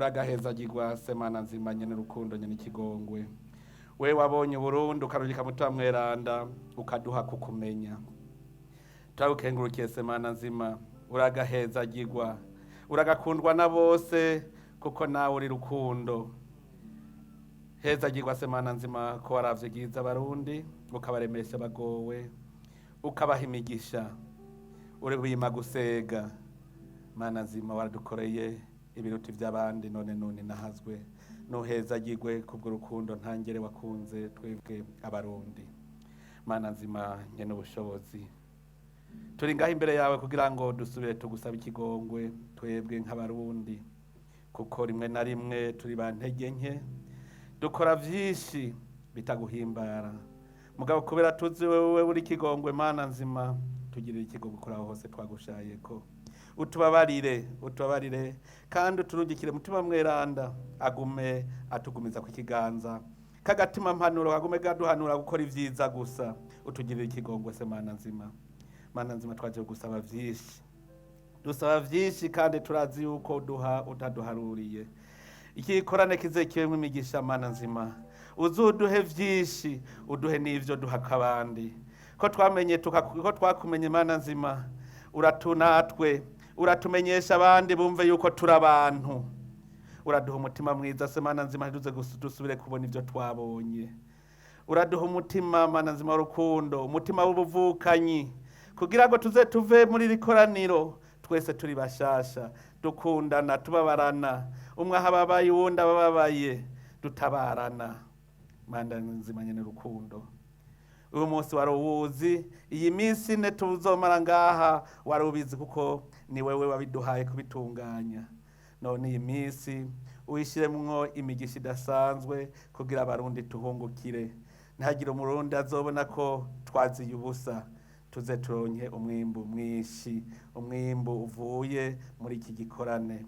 Uragahezagirwa Semana nzima, nyene urukundo, nyene ikigongwe. We wabonye Burundi, ukarungika Mutima Mweranda, ukaduha kukumenya. Turagukengurukiye Semana nzima, uragahezagirwa, uragakundwa na bose, kuko nawe uri rukundo. Hezagirwa Semana nzima, ko waravye bwiza Abarundi, ukabaremesha bagowe, ukabaha imigisha, uri wima gusega. Mana nzima, waradukoreye ibiruti by'abandi, none none nahazwe nuhezagirwe kubw'urukundo ntangere wakunze twebwe Abarundi. Mana nzima nyene ubushobozi, turi ngaho imbere yawe kugira ngo dusubire tugusaba ikigongwe twebwe nk'Abarundi, kuko rimwe na rimwe turi ba ntege nke, dukora vyinshi bitaguhimbara. Mugabo kubera tuzi wewe uri ikigongwe, Mana nzima, tugirire ikigongwe kuri aho hose twagushayeko. Utubabarire, utubabarire, kandi uturungikire Mutima Mweranda agume atugumiza ku kiganza kagatima mpanuro, kagume gaduhanura gukora ivyiza gusa. Utugirire ikigongwe se Mana nzima. Mana nzima, twaje gusaba vyinshi, dusaba vyinshi, kandi turazi yuko uduha utaduharuriye. Ikikorane kize kiwemwo imigisha. Mana nzima, uzuduhe vyinshi, uduhe n'ivyo duhaka abandi. Ko twamenye ko twakumenye, Mana nzima, uratunatwe, uratumenyesha abandi bumve yuko turi abantu. Uraduha umutima mwiza se Mana nzima, ntiduze dusubire kubona ivyo twabonye. Uraduha umutima, Mana nzima, w'urukundo, umutima w'ubuvukanyi, kugira ngo tuze tuve muri iri koraniro twese turi bashasha, dukundana, tubabarana, umwe aho ababaye uwundi abababaye, dutabarana. Mana nzima nyene urukundo, uyu munsi wari uwuzi, iyi minsi ine tuzomara ngaha wari ubizi, kuko ni wewe wabiduhaye kubitunganya. None iyi minsi uyishyiremwo imigisha idasanzwe kugira Abarundi tuhungukire, ntihagire Umurundi azobona ko twaziye ubusa. Tuze turonke umwimbu mwinshi, umwimbu uvuye muri iki gikorane.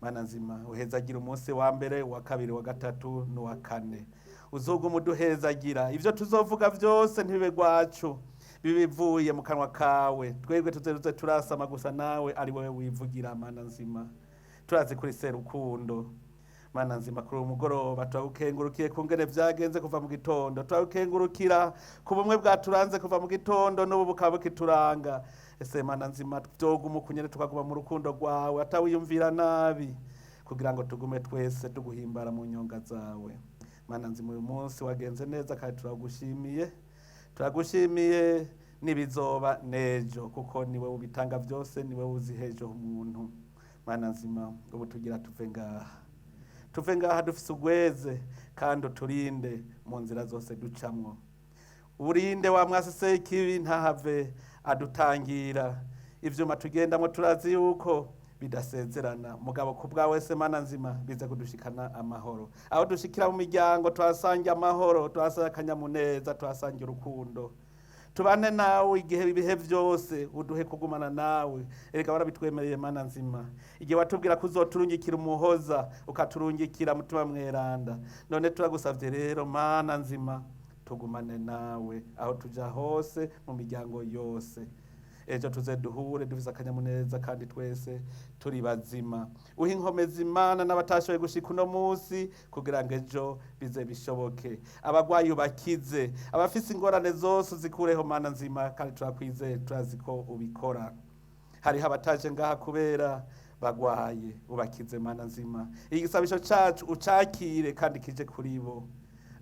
Mana nzima, uhezagira umunsi wa mbere, uwa kabiri, uwa gatatu n'uwa kane. Uzuguma uduhezagira, ivyo tuzovuga vyose ntibibe gwacu, bibivuye mu kanwa kawe. Twebwe tuze tuze turasama gusa, nawe ari wowe wivugira. Mana nzima, turazi kuri serukundo. Mana nzima, kuri uyu mugoroba turagukengurukiye ku ngene vyagenze kuva mu gitondo. Turagukengurukira ku bumwe bwaturanze kuva mu gitondo, n'ubu bukaba bukituranga. Ese Mana nzima, vyoguma ukunyene, tukaguma mu rukundo rwawe, atawiyumvira nabi, kugira ngo tugume twese tuguhimbara mu nyonga zawe. Mana nzima, uyu munsi wagenze neza kandi turagushimiye. Turagushimiye n'ibizoba n'ejo, kuko niwe ubitanga vyose, niwe uzi hejo umuntu. Mana nzima, ubu tugira tuve ngaha, tuve ngaha dufise ugweze, kandi uturinde mu nzira zose ducamwo. Urinde wa mwasi ikibi ntahave adutangira. Ivyuma tugendamwo turazi yuko bidasezerana, mugabo ku bwawe se Mana nzima bize kudushikana amahoro. Aho dushikira mu miryango tuhasange amahoro, tuhasange akanyamuneza, tuhasange urukundo. Tubane nawe igihe ibihe vyose, uduhe kugumana nawe. Erega warabitwemereye, Mana nzima, igihe watubwira ko uzoturungikira Umuhoza, ukaturungikira Mutima Mweranda. None turagusavye rero, Mana nzima, tugumane nawe aho tuja hose, mu miryango yose. Ejo tuze duhure dufise akanyamuneza kandi twese turi bazima. Uha inkomezi Imana n'abatashoboye gushika uno munsi, kugira ngo ejo bize bishoboke. Abagwayi ubakize, abafise ingorane zose uzikureho, Mana nzima, kandi turakwizeye, turazi ko ubikora. Hariho abataje ngaha kubera bagwaye, ubakize, Mana nzima. Igisabisho cacu ucakire kandi kije kuri bo.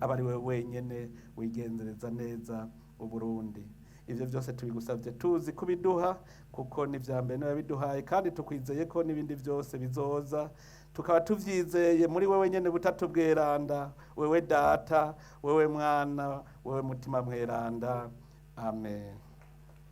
Aba ari wewe wenyene wigenzereza neza Uburundi. Ivyo vyose tubigusavye tuzi kubiduha, kuko ni vya mbere niwe biduhaye, kandi tukwizeye ko n'ibindi vyose bizoza, tukaba tuvyizeye muri wewe nyene butatu bweranda, wewe Data, wewe Mwana, wewe Mutima Mweranda. Amen.